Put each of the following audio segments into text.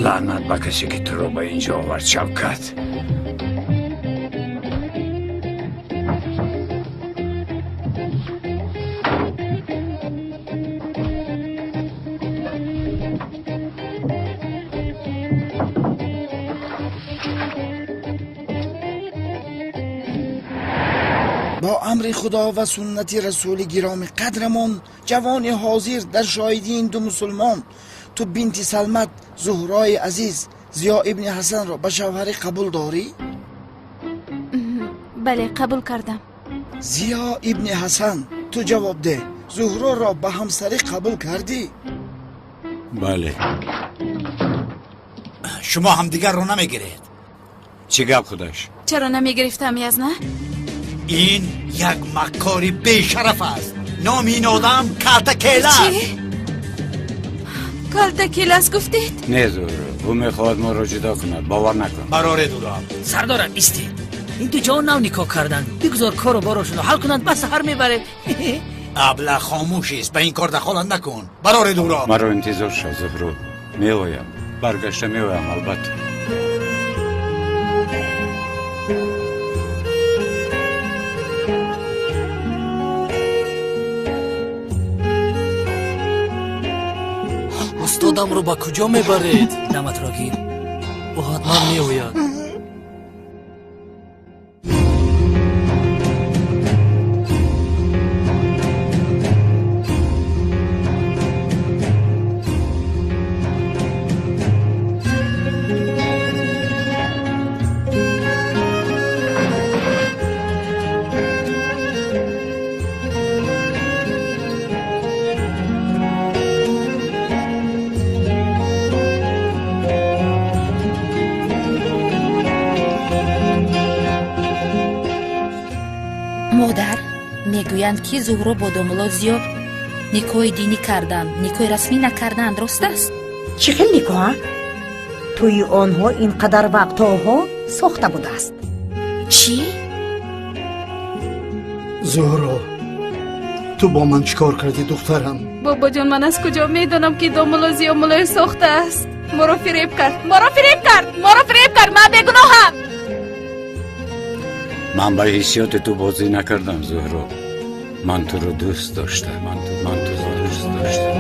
Лаънат ба касе ки туро ба инҷо овард, Шавкат. Бо амри Худо ва суннати расули гироми қадрамон, ҷавони ҳозир дар шоҳидии ин ду мусулмон, ту бинти Салмат Зуҳрои азиз Зиё ибни Ҳасанро ба шавҳарӣ қабул дорӣ? Бале, қабул кардам. Зиё ибни Ҳасан, ту ҷавоб деҳ, Зуҳроро ба ҳамсарӣ қабул кардӣ? Бале. Шумо ҳамдигарро намегиред. Чӣ гап худаш? Чаро намегирифтам, язна? Ин як маккори бешараф аст. Номи ин одам Калта Келас. Чӣ? Калта Келас гуфтед? Не, Зуҳро, ӯ мехоҳад моро ҷудо кунад, бовар накун. Бароред ӯро. Сардорам, истед. Ин ду ҷавон нав никоҳ карданд. Бигузор кору борошонро ҳал кунанд, ба саҳар мебарем. Абла хомӯш аст, ба ин кор дахолат накун. Бароред ӯро. Маро интизор шав, Зуҳро. Меоям, баргашта меоям, албатта. Устодамро ба куҷо мебаред? Даматро гир, ӯ ҳатман меояд. Модар, мегӯянд ки Зуҳро бо домулло Зиё никоҳи динӣ карданд, никоҳи расмӣ накарданд, рост аст? Чӣ хел никоҳа? Тӯи онҳо ин қадар вақтҳоҳо сохта будааст. Чӣ? Зуҳро, ту бо ман чӣ кор кардӣ, духтарам? Бобоҷон, ман аз куҷо медонам, ки домулло Зиё муллои сохта аст? Моро фиреб кард, моро фиреб кард, моро фиреб кард, ман бегуноҳам. Ман ба ҳиссиёти ту бозӣ накардам, Зуҳро. Ман туро дӯст доштам, ман туро дӯст доштам.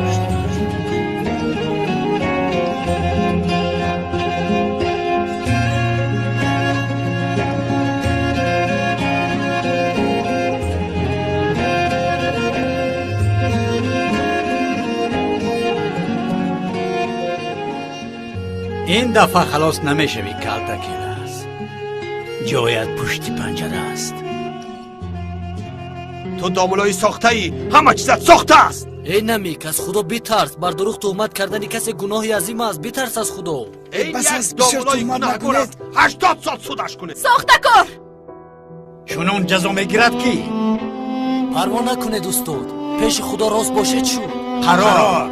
Ин дафъа халос намешавӣ, Калта Келас. Ҷоят пушти панҷара аст. Ту домулои сохтаӣ, ҳама чизат сохта аст. Эй намик, аз Худо битарс. Бар дурӯғ туҳмат кардани касе гуноҳи азим аст. Битарс аз Худо. Ин Бас як аст, бисёр домулои туҳмат гунаҳкор накунед. аст. 80 сол судаш кунед. Сохтакор! Чунон ҷазо мегирад ки Парво накунед, устод. Пеши Худо рост бошед шу. Қарор.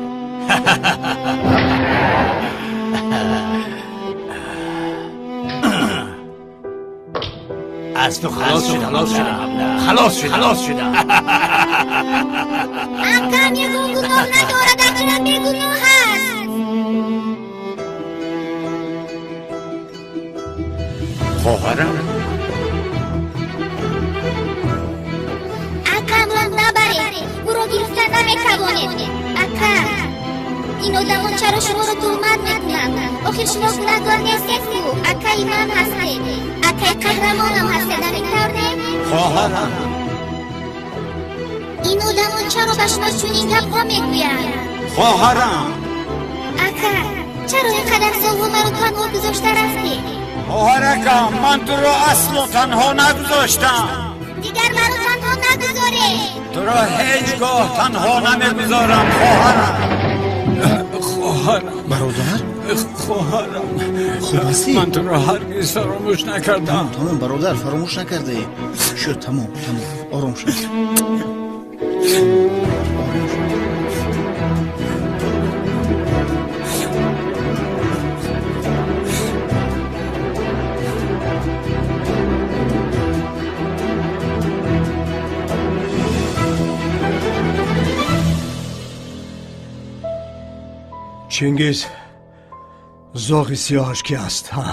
Аз ту халос шудам, халос шудам, халос шудам, халос шудам. Акам ягон гуноҳ надорад, акам бегуноҳ аст. Хоҳарам? Акамро набаред, ӯро гирифта наметавонед. Ака, ин одамон чаро шуморо туҳмат мекунанд? Охир шумо гунаҳкор нестед ку, акаи ман ҳастед, акаи қаҳрамонам ҳастед, ҳамин тавр не? Хоҳарам. Ин одамон чаро ба шумо чунин гапҳо мегӯянд? Хоҳарам. Ака, чаро ин қадар солҳо маро танҳо гузошта рафтед? Хоҳаракам, ман туро асло танҳо нагузоштам. Дигар маро танҳо нагузоред. Туро ҳеҷ гоҳ танҳо намегузорам, хоҳарам. Хоҳарам. Бародар? Хоҳарам. Хуб ҳастӣ? Ман туро ҳаргиз фаромӯш накардам. Тамом, тамом, бародар, фаромӯш накардаӣ. Шуд, тамом, тамом, ором шав. Ором шав. Чингиз, зоғи сиёҳаш ки аст, ҳа?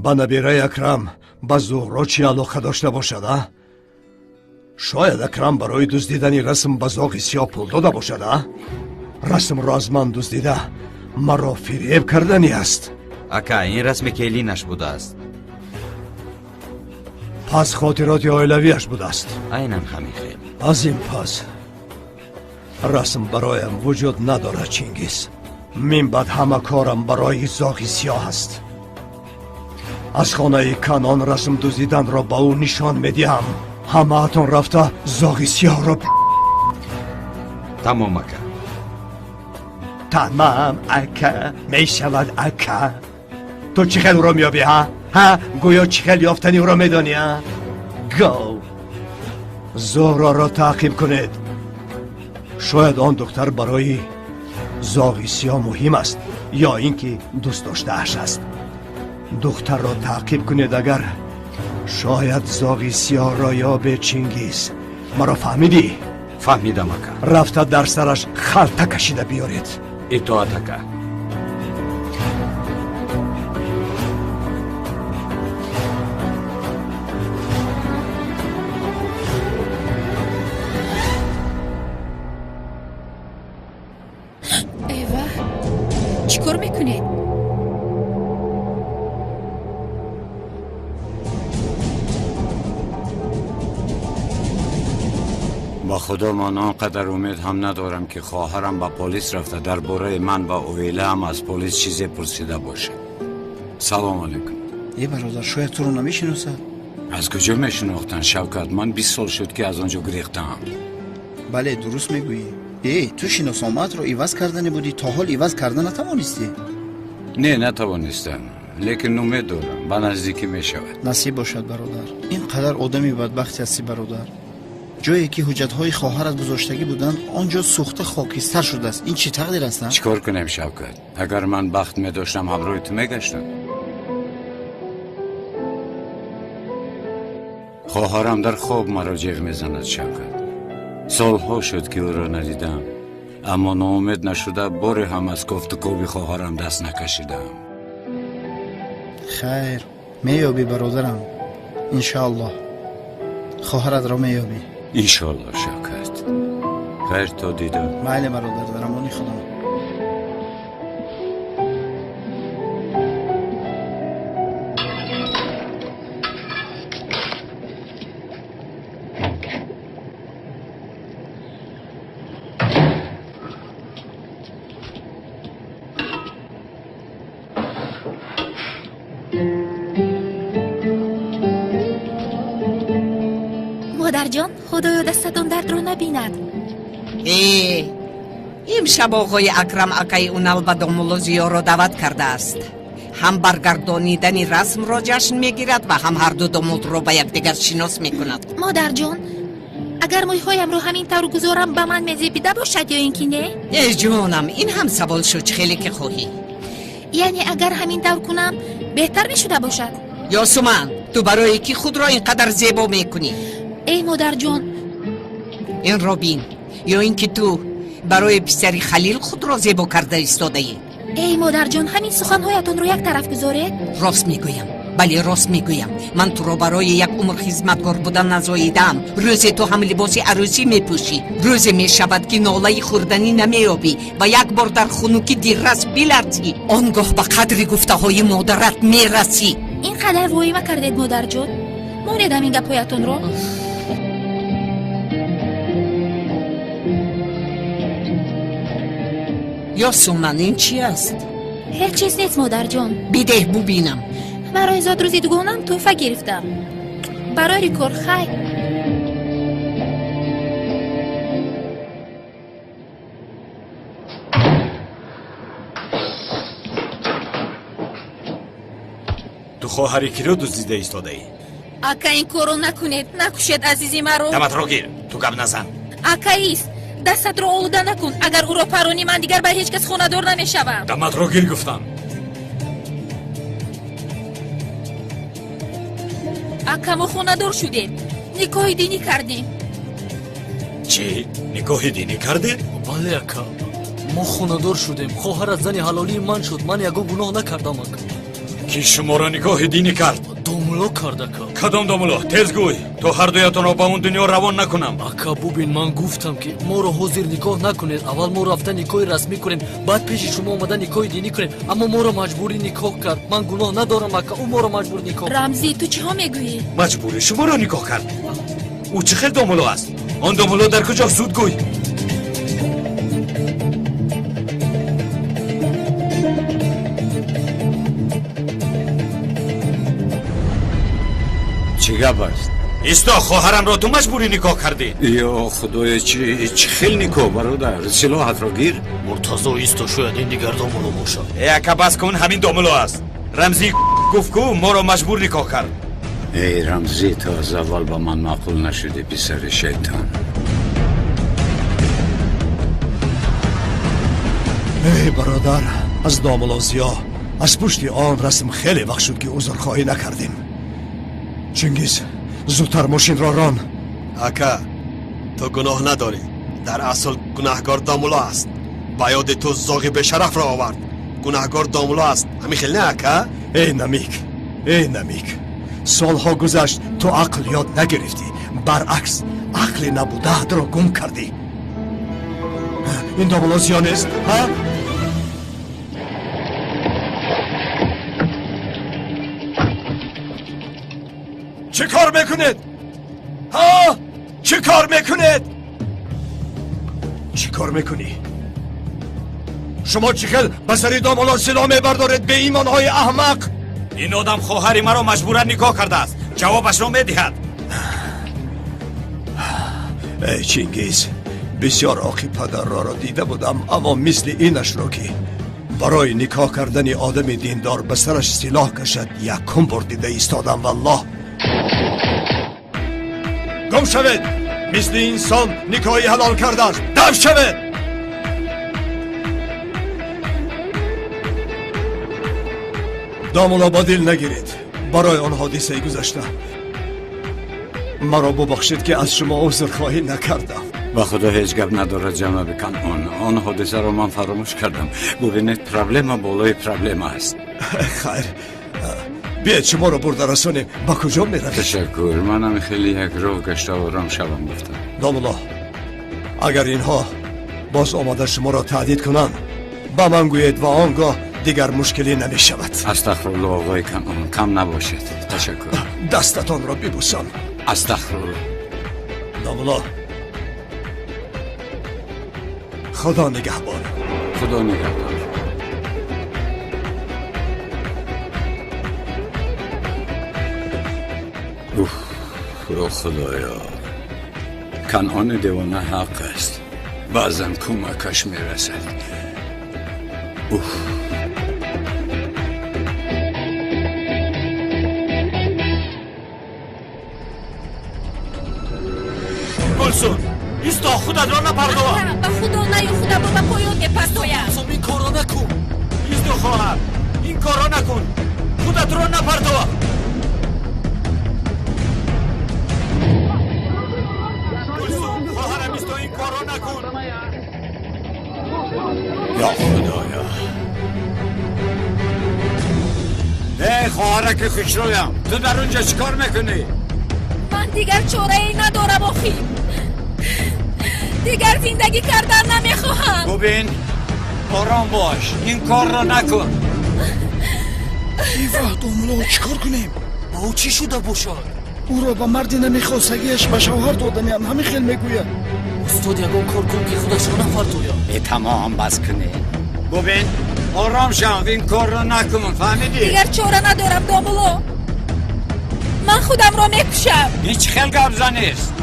Ба набираи Акрам, ба Зуҳро чӣ алоқа дошта бошад, а? Шояд Акрам барои дуздидани расм ба зоғи сиёҳ пул дода бошад, а? Расмро аз ман дуздида маро фиреб кардани аст. Ака, ин расми келинаш будааст. Пас хотироти оилавиаш будааст. Айнан ҳамин хел. Аз ин пас расм бароям вуҷуд надорад, Чингиз. Мин баъд ҳама корам барои зоғи сиёҳ аст. Аз хонаи Канон расм дуздиданро ба ӯ нишон медиҳам. Ҳамаатон рафта зоғи сиёҳро. Тамом, ака. Тамам, ака, мешавад, ака. Ту чӣ хел ӯро меёбӣ, ҳа? Ҳа, гӯё чӣ хел ёфтани ӯро медонӣ, а? Гов. Зуҳроро таъқиб кунед. Шояд он духтар барои зоғи сиёҳ муҳим аст ё ин ки дӯст доштааш аст. Духтарро таъқиб кунед, агар шояд зоғи сиёҳро ёбе. Чингиз, маро фаҳмидӣ? Фаҳмидам, ака. Рафта дар сараш халта кашида биёред. Итоат, ака. Эва, чӣ кор мекунед? Ба худо ман он қадар умед ҳам надорам ки хоҳарам ба полис рафта дар бораи ман ва оилаам аз полис чизе пурсида бошад. Салом алейкум. Е бародар, шояд туро намешиносад. Аз куҷо мешинохтанд, Шавкат? Ман 20 сол шуд ки аз он ҷо гурехтаам. Бале, дуруст мегӯӣ. Э, ту шиносомаатро иваз кардане будӣ, то ҳол иваз карда натавонистӣ? Не, натавонистам, лекин умед дорам, ба наздикӣ мешавад. Насиб бошад, бародар. Ин қадар одами бадбахт ҳастӣ, бародар. Ҷое ки ҳуҷҷатҳои хоҳарат гузоштагӣ буданд, он ҷо сӯхта хокистар шудааст. Ин чӣ тақдир аст? Чӣ кор кунем, Шавкат? Агар ман бахт медоштам, ҳамроҳи ту мегаштам. Хоҳарам дар хоб маро ҷеғ мезанад, Шавкат. Солҳо шуд ки ӯро надидам, аммо ноумед нашуда боре ҳам аз кофтукови хоҳарам даст накашидаам. Хайр, меёбӣ, бародарам. Иншоаллоҳ хоҳаратро меёбӣ. Иншоаллоҳ, Шавкат. Хайр, то дидор. Майли, бародар, дар амони Худо. Модарҷон, худоё дастатон дардро набинад. Э, имшаб оғои Акрам акаи Унал ба домулло Зиёро даъват кардааст. Ҳам баргардонидани расмро ҷашн мегирад ва ҳам ҳарду домодро ба якдигар шинос мекунад. Модарҷон, агар мӯйҳоямро ҳамин тавр гузорам, ба ман мезебида бошад ё ин ки не? Э, ҷонам, ин ҳам савол шуд, чӣ хеле ки хоҳӣ. Яъне агар ҳамин тавр кунам, беҳтар мешуда бошад? Ёсуман, ту барои ки худро ин қадар зебо мекунӣ? Эй модарҷон, инро бин, ё ин ки ту барои писари Халил худро зебо карда истодаӣ? Эй модарҷон, ҳамин суханҳоятонро як тараф гузоред. Рост мегӯям, бале, рост мегӯям. Ман туро барои як умр хизматгор будан назоидаам. Рӯзе ту ҳам либоси арӯсӣ мепӯшӣ. Рӯзе мешавад ки нолаи хӯрданӣ намеёбӣ ва як бор дар хунукӣ диррас биларзӣ. Он гоҳ ба қадри гуфтаҳои модарат мерасӣ. Ин қадар воҳима кардед, модарҷон. Монед ҳамин гапҳоятонро. Ёсуман, ин чӣ аст? Ҳеҷ чиз нест, модарҷон. Бидеҳ бубинам. Барои зодрӯзи дугонам тӯҳфа гирифтам. Барои кор хайр. Ту хоҳари киро дуздида истодаӣ? Ака, ин корро накунед, накушед азизи маро. Даматро гир, ту гап назан. Акаист, дастатро олуда накун. Агар ӯро паронӣ, ман дигар ба ҳеҷ кас хонадор намешавам. Даматро гир гуфтам. Ака, мо хонадор шудем, никоҳи динӣ кардем. Чӣ? Никоҳи динӣ кардед? Бале, ака. Мо хонадор шудем, хоҳарат зани ҳалолии ман шуд. Ман ягон гуноҳ накардам, ака. Ки шуморо никоҳи динӣ кард? Домулло кард, ака. Кадом домулло? Тез гӯй, то ҳардуятонро ба он дунё равон накунам. Ака, бубин, ман гуфтам, ки моро ҳозир никоҳ накунед. Аввал мо рафта никоҳи расмӣ кунем, баъд пеши шумо омада никоҳи динӣ кунем. Аммо моро маҷбурӣ никоҳ кард. Ман гуноҳ надорам, ака, ӯ моро маҷбур никоҳ. Рамзӣ, ту чиҳо мегӯӣ? Маҷбурӣ шуморо никоҳ кард? Ӯ чӣ хел домулло аст? Он домулло дар куҷо? Зуд гӯй. Чӣ гап аст? Исто, хоҳарамро ту маҷбурӣ никоҳ кардӣ. Ё худоё, чӣ хел никоҳ, бародар? Силоҳатро гир. Муртазо, исто, шояд ин дигар домулло бошад. Э, ака, бас кун, ҳамин домулло аст. Рамзӣ гуфт, ку моро маҷбур никоҳ кард. Эй Рамзӣ, ту аз аввал ба ман маъқул нашудӣ, писари шайтон. Эй бародар, аз домулло Зиё аз пушти он расм хеле вақт шуд, ки узрхоҳӣ накардем. Чингиз, зудтар мошинро рон. Ака, ту гуноҳ надорӣ. Дар асл гунаҳгор домулло аст. Ба ёди ту зоғи бешарафро овард. Гунаҳгор домулло аст. Ҳамин хел не, ака? Эй намик, эй намик, солҳо гузашт, ту ақл ёд нагирифтӣ. Баръакс, ақли набудаатро гум кардӣ. Ин домулло Зиё нест, ҳа? Чӣ кор мекунед? Ҳа? Чӣ кор мекунед? Чӣ кор мекунӣ? Шумо чӣ хел ба сари домулло силоҳ мебардоред, беимонҳои аҳмақ? Ин одам хоҳари маро маҷбуран никоҳ кардааст. Ҷавобашро медиҳад. Эй Чингиз, бисёр оқи падарроро дида будам, аммо мисли инашро, ки барои никоҳ кардани одами диндор ба сараш силоҳ кашад, якум бор дида истодам, валлоҳ. Гум шавед! Мисли инсон никоҳи ҳалол кардааст. Дав шавед! Домулло, ба дил нагиред барои он ҳодисаи гузашта. Маро бубахшед, ки аз шумо узрхоҳӣ накардам. Ба худо, ҳеҷ гап надорад, ҷаноби Канъон. Он ҳодисаро ман фаромӯш кардам. Бубинед, проблема болои проблема аст. Хайр, биед, шуморо бурда расонем. Ба куҷо меравед? Ташаккур, манам хеле як роҳ гашта ором шавам гуфтам. Домулло, агар инҳо боз омада шуморо таҳдид кунанд, ба ман гӯед ва он гоҳ дигар мушкилӣ намешавад. Астағфирулло, оғои Канъон, кам набошед. Ташаккур. Дастатонро бибӯсам. Астағфирулло. Домулло, худо нигаҳбон. Худо нигаҳдор. Уф, ё худоё, Канъони девона ҳақ аст. Баъзан кӯмакаш мерасад. Уф. Гулсум, исто, худатро напардо. Ба худо наю, худамро ба поён мепартоям. Гулсум, ин корро накун. Исто, хоҳар, ин корро накун, худатро напардо. Гулсум, хоҳарам, исто, ин корро накун. Ё худоё! Эй хоҳараки хушрӯям, ту дар он ҷо чӣ кор мекунӣ? Ман дигар чорае надорам, охир. Дигар зиндагӣ кардан намехоҳам. Бубин, ором бош, ин корро накун. Иваҳ, домулло, чӣ кор кунем? Ба ӯ чӣ шуда бошад? Ӯро ба марди намехостагиаш ба шавҳар доданиам, ҳамин хел мегӯяд. Устод, ягон кор кун, ки худашро нафартояд. Э, тамом, бас кунед. Бубин, ором шав, ин корро накун, фаҳмидӣ? Дигар чора надорам, домулло. Ман худамро мекушам. Ин чӣ хел гап занист?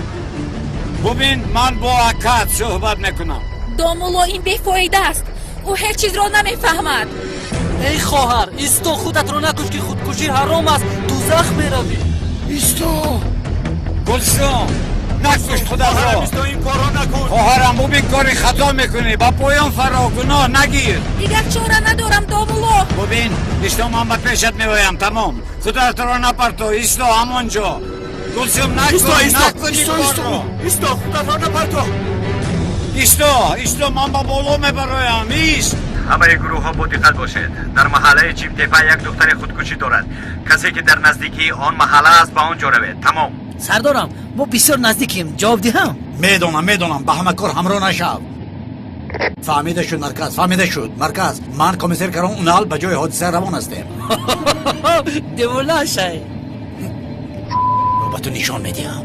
Бубин, ман бо акат суҳбат мекунам. Домулло, ин бефоида аст. Ӯ ҳеҷ чизро намефаҳмад. Эй хоҳар, исто, худатро накуш, ки худкушӣ ҳаром аст, дузах меравӣ. Исто. Гулсум, накуш худатро. Хоҳарам, исто, ин корро накун. Хоҳарам, бубин, кори хато мекунӣ, ба поён фаро, гуноҳ нагир. Дигар чора надорам, домулло. Бубин, исто, ман ба пешат меоям, тамом. Худатро напарто, исто ҳамон ҷо. Гулсум, накун, Исто, исто, накун ин исто, исто, корро. исто, худатро напарто. Исто. Исто, исто, ман ба боло мебароям, ист. Ҳамаи гурӯҳҳо бо диққат бошед. Дар маҳаллаи Чимтепа як духтари худкушӣ дорад. Касе ки дар наздикии он маҳалла аст, ба он ҷо равед. Тамом. Сардорам, мо бисёр наздикем. Ҷавоб диҳам? Медонам, медонам, ба ҳама кор ҳамроҳ нашав. Фаҳмида шуд, марказ, фаҳмида шуд, марказ. Ман комиссар Карон Унал ба ҷои ҳодиса равон ҳастем. Девона шай. Ба ту нишон медиҳам.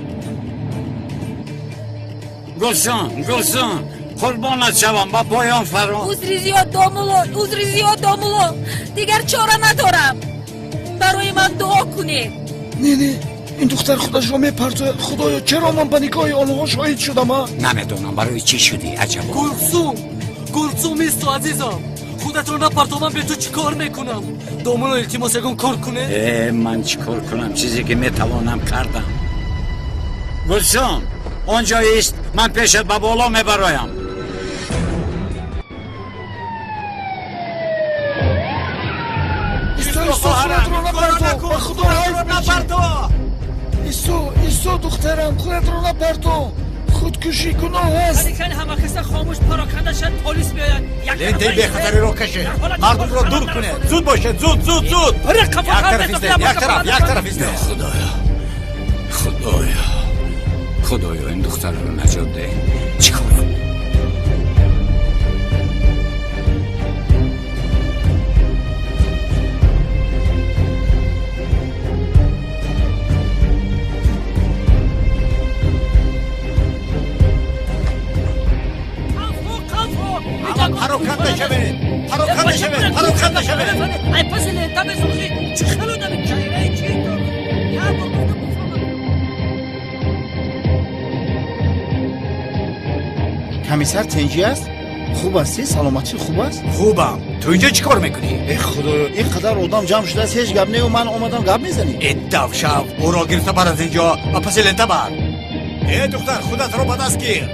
Гулсон, Гулсон, қурбонат шавам, ба поён фаро. Узри зиёд домуло, узри зиёд домуло. Дигар чора надорам. Барои ман дуо кунед. Не, не, ин духтар худашро мепартояд. Худоё, чаро ман ба никоҳи онҳо шоҳид шудам, а? Намедонам барои чӣ шудӣ, аҷабо. Гулсум, Гулсум, исто, азизам. Худатро напарто, ман бе ту чӣ кор мекунам? Домуло, илтимос, ягон кор кунед. Э, ман чӣ кор кунам? Чизе ки метавонам кардам. Гулсум, он ҷо ист, ман пешат ба боло мебароям. Исто, исто, худатро напарто, ба худо ҳайф напарто. Исто, исто, духтарам, худатро напарто. Худкушӣ гуноҳ аст. Ҳама каса хомӯш пароканда шад, полис меояд. Лентаи бехатариро кашед, мардумро дур кунед. Зуд бошед, зуд, зуд, зуд. Як тараф истед, як тараф, як тараф истед. Худоё, худоё, худоё, ин духтарро наҷот деҳ. Чӣ кор кунам? Пароканда шавед, пароканда шавед, пароканда шавед. Ай, паси лента месӯхӣ. Чӣ хел одами чайраи чӣ ту? Як бор гуфтам, бифаҳмам. Комиссар тенҷӣ аст? Хуб ҳастӣ? Саломатӣ хуб аст? Хубам. Ту инҷо чӣ кор мекунӣ? Э, худоё, ин қадар одам ҷамъ шудааст, ҳеҷ гап нею ман омадам гап мезанӣ. Э, давшав, ӯро гирифта бар аз инҷо ва паси лента бар. Э, духтар, худатро ба даст гир.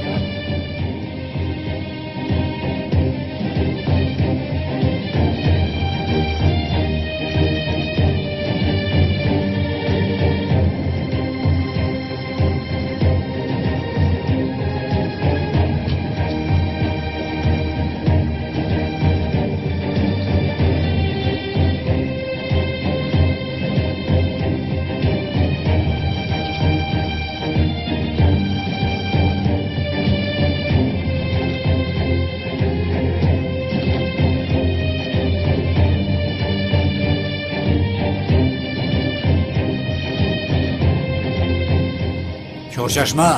Чорчашма,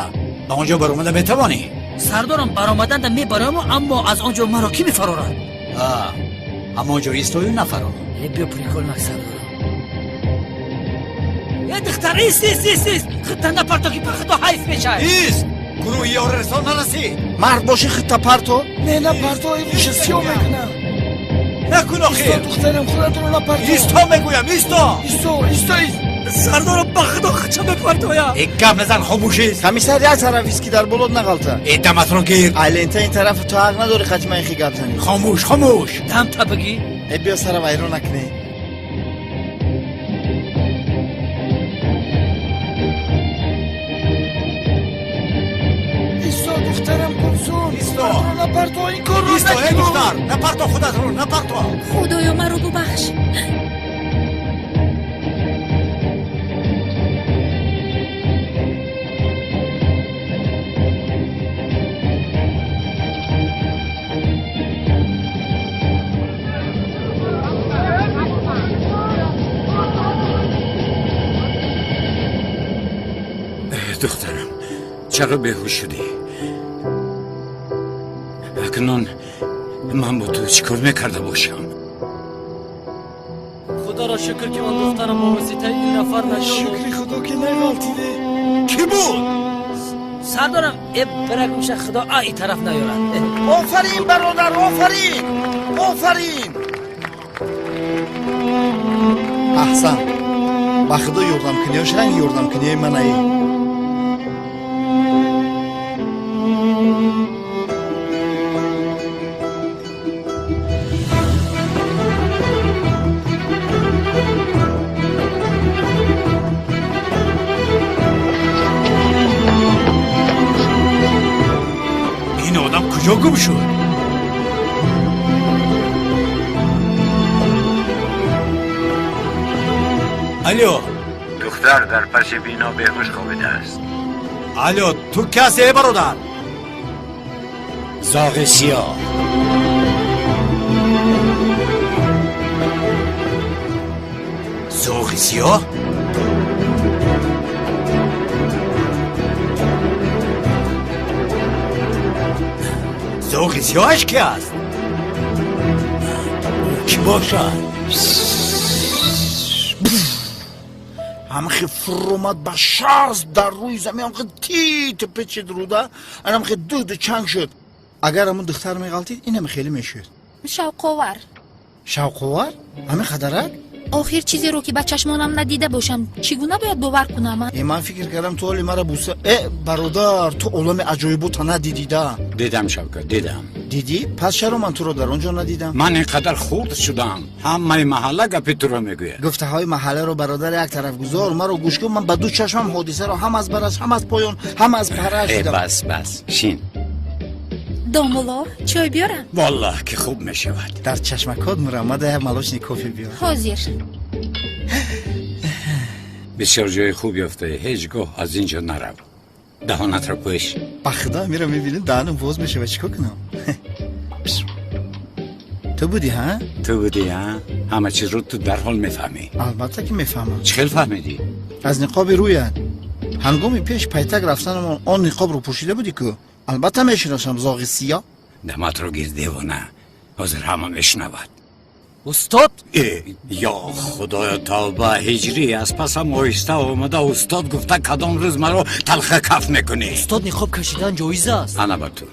ба он ҷо баромада метавонӣ? Сардорам, баромаданда мебароям, аммо аз он ҷо маро кӣ мефарорад? Ҳамон ҷо истою нафарор. Э, биё, прикол нак, сардорам. Э, духтар, ист, ист, ист, ист. Худта напарто, ки ба худо ҳайф мешавад. Ист! Гурӯҳи ёрирасон нарасид. Мард бошӣ, худта парто. Не, напарто, ин гӯша сиёҳ мекунам. Накун охир. Исто, духтарам, худатро напарто. Исто мегӯям, исто. Исто, исто, ист. Сардорам, ба худо худша мепартоям. Э, гап назан, хомӯш ист. Комиссар, як тараф ист, ки дар болот нағалта. Э, даматро гир. Ай, лента ин тараф, ту ҳақ надорӣ қатима ин хи гап занӣ. Хомӯш, хомӯш. Дам та бигӣ. Э, биё, сара вайрон накунӣ. Исто, духтарам Гулсум. Исто. Напарто, ин корро Исто, э, духтар, напарто худатро, напарто. Худоё, маро бубахш. Духтарам, чаро беҳуш шудӣ? Акнун ман бо ту чӣ кор мекарда бошам? Худоро шукр, ки он духтарам бо воситаи ин нафар наҷот. Шукри худо, ки нағалтиде. Кӣ буд? Сардорам, э, бирагумша худо а и тараф наёрад. Офарин, бародар, офарин, офарин. Аҳсан, ба худо, ёрдамкуниёш ранги ёрдамкуниёи манаи. Ин одам Одам куҷо гум шуд? Алло. Духтар дар паси бино беҳуш хобидааст. Алло, ту ки ҳастӣ, эй бародар? Зоғи сиёҳ. Зоғи сиёҳ? Зоғи сиёҳаш ки аст? Ӯ кӣ бошад? Ҳамхи фуромад ба шаст дар рӯи замин, ҳамхи тит печид руда, анамхи дуду чанг шуд. Агар ҳамун духтар меғалтид, инам хеле мешуд. Шавқовар. Шавқовар? Ҳамин қадарак? Охир чизеро ки ба чашмонам надида бошам, чӣ гуна бояд бовар кунам? Э, ман фикр кардам ту ҳоли мара буса. Э, бародар, ту олами аҷоибота надидида. Дидам, Шавкат, дидам. Дидӣ? Пас чаро ман туро дар он ҷо надидам? Ман ин қадар хурд шудам, ҳамаи маҳалла гапи туро мегӯяд. Гуфтаҳои маҳалларо, бародар, як тараф гузор, маро гӯш кун. Ман ба ду чашмам ҳодисаро ҳам аз бараш, ҳам аз поён, ҳам аз параш Э, дидам. Бас, бас, шин. Домулло, чой биёрам? Валлоҳ ки хуб мешавад. Дар чашмакот мураммада як молочный кофе биёр. Ҳозир. Бисёр ҷои хуб ёфтаӣ, ҳеҷ гоҳ аз ин ҷо нарав. Даҳонатро пӯш. Ба худо, мира мебинем, даҳанам боз мешавад, чӣ кор кунам? Ту будӣ, ҳа? Ту будӣ, ҳа? Ҳама чизро ту дарҳол мефаҳмӣ. Албатта ки мефаҳмам. Чӣ хел фаҳмидӣ? Аз ниқоби рӯят. Ҳангоми пеш пайтак рафтанамон он ниқобро пӯшида будӣ ку. Албатта мешиносам, зоғи сиёҳ. Даматро гир, девона, ҳозир ҳама мешунавад. Устод. Э, ё худоё, тавба! Ҳиҷрӣ, аз пасам оҳиста омада устод гуфта, кадом рӯз маро талха каф мекунӣ? Устод, ниқоб кашидан ҷоиз аст? Ана ба ту.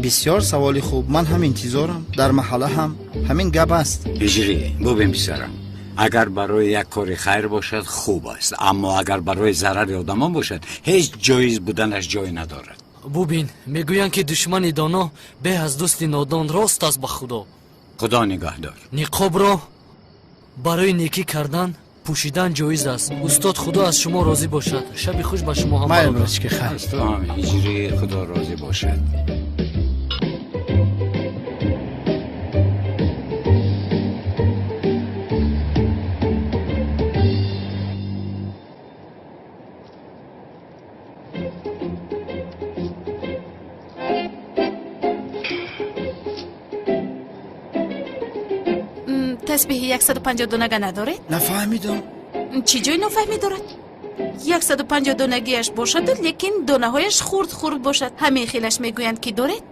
Бисёр саволи хуб, ман ҳам интизорам. Дар маҳалла ҳам ҳамин гап аст. Ҳиҷрӣ, бубин писарам, агар барои як кори хайр бошад, хуб аст, аммо агар барои зарари одамон бошад, ҳеҷ ҷоиз буданаш ҷой надорад. Бубин, мегӯянд ки душмани доно беҳ аз дӯсти нодон, рост аст ба худо. Худо нигаҳдор. Ниқобро барои некӣ кардан пӯшидан ҷоиз аст. Устод, худо аз шумо розӣ бошад. Шаби хуш ба шумо ҳам. Майл, брачки, хайр. Аз ту ҳам, ҳиҷрӣ, худо розӣ бошад. Тасбеҳи 150 донага надоред? Нафаҳмидам. Чӣ ҷой нофаҳмӣ дорад? 150 донагиаш бошаду, лекин донаҳояш хурд хурд бошад. Ҳамин хелаш мегӯянд ки доред?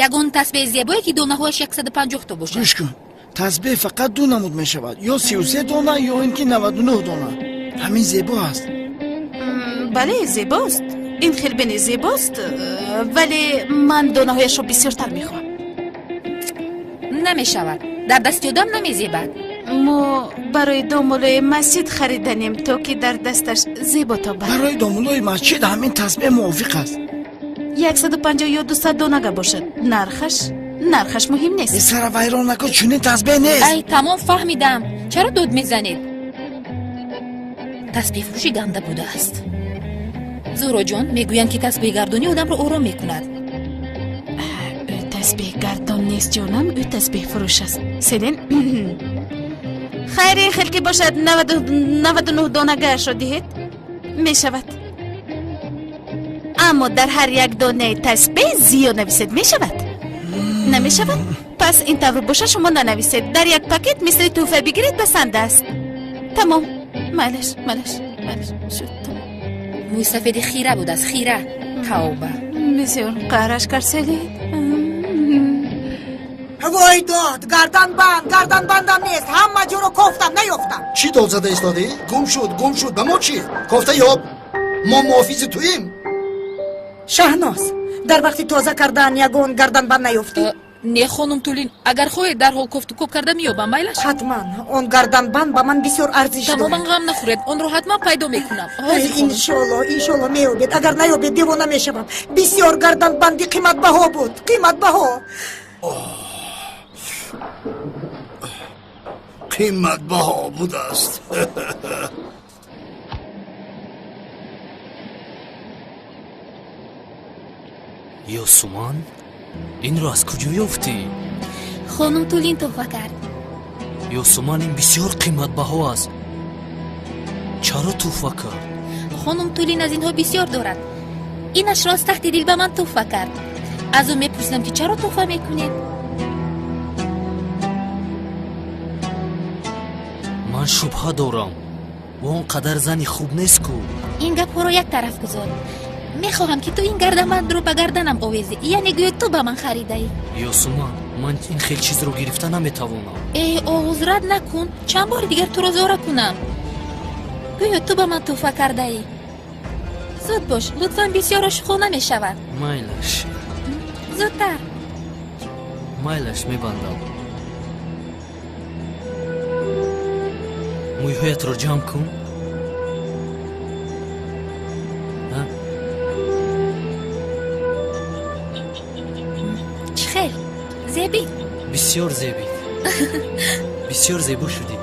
Ягон тасбеҳи зебое ки донаҳояш 150 то бошад. Гӯш кун, тасбеҳ фақат ду намуд мешавад: ё 33 дона, ё ин ки 99 дона. Ҳамин зебо аст. Бале, зебост. Ин хел бини зебост, вале ман донаҳояшро бисёртар мехоҳам. Намешавад, дар дасти одам намезебад. Мо барои домулои масҷид хариданем, то ки дар дасташ зебо тобад. Барои домулои масҷид ҳамин тасбеҳ мувофиқ аст. 150 ё 200 донага бошад, нархаш муҳим нест. Сара вайрон накун, чунин тасбеҳ нест. Ай, тамом, фаҳмидам. Чаро дод мезанед? Тасбеҳфурӯши ганда будааст. Зуҳроҷон, мегӯянд ки тасбеҳгардонӣ одамро ором мекунад. Тасбеҳгардон нест, ҷонам, ӯ тасбеҳфурӯш аст. Селин, хайр, ин хел ки бошад, 99 донагаашро диҳед, мешавад. Аммо дар ҳар як донаи тасбеҳ зиё нависед, мешавад? Намешавад? Пас ин тавр бошад, шумо нанависед. Дар як пакет мисли тӯҳфа бигиред, басанда аст. Тамом, майлаш, майлаш, майлаш, шуд, тамом. Мӯи сафеди хира будааст, хира. Тавба. Бисёр қаҳраш кард, Селин. Вой дод, гарданбанд, гарданбандам нест, ҳама ҷоро кофтам, наёфтам. Чӣ дод зада истодӣ? Гум шуд, гум шуд, ба мо чӣ? Кофта ёб, мо муҳофизи туем. Шаҳноз, дар вақти тоза кардан ягон гарданбанд наёфтӣ? Не, хонум Тулин, агар хоҳед, дарҳол кофтукоб карда меёбам, майлаш? Ҳатман, он гарданбанд ба ман бисёр арзиш дорад. Тамоман ғам нахӯред, онро ҳатман пайдо мекунам. Ҳозир, хонум. Иншоалло, иншоалло меёбед. Агар наёбед, девона мешавам. Бисёр гарданбанди қиматбаҳо буд, қиматбаҳо. Қиматбаҳо будааст. Ёсуман? Инро аз куҷо ёфтӣ? Хонум Тулин тӯҳфа кард. Ёсуман, ин бисёр қиматбаҳо аст. Чаро тӯҳфа кард? Хонум Тулин аз инҳо бисёр дорад. Инашро аз таҳти дил ба ман тӯҳфа кард. Аз ӯ мепурсидам, ки чаро тӯҳфа мекунед? Ман шубҳа дорам. Ӯ он қадар зани хуб нест ку. Ин гапҳоро як тараф гузор. Мехоҳам, ки ту ин гарданбандро ба гарданам овезӣ, яъне гӯё ту ба ман харидаӣ. Ёсуман, ман ин хел чизро гирифта наметавонам. Э, оғоз рад накун. Чанд бори дигар туро зора кунам? Гӯё ту ба ман тӯҳфа кардаӣ. Зуд бош, лутфан, бисёр ошиқона мешавад. Майлаш. Зудтар. Майлаш, мебандам. Мӯйҳоятро ҷамъ кун. Чӣ хел? Зебид? Бисёр зебид. Бисёр зебо шудӣ.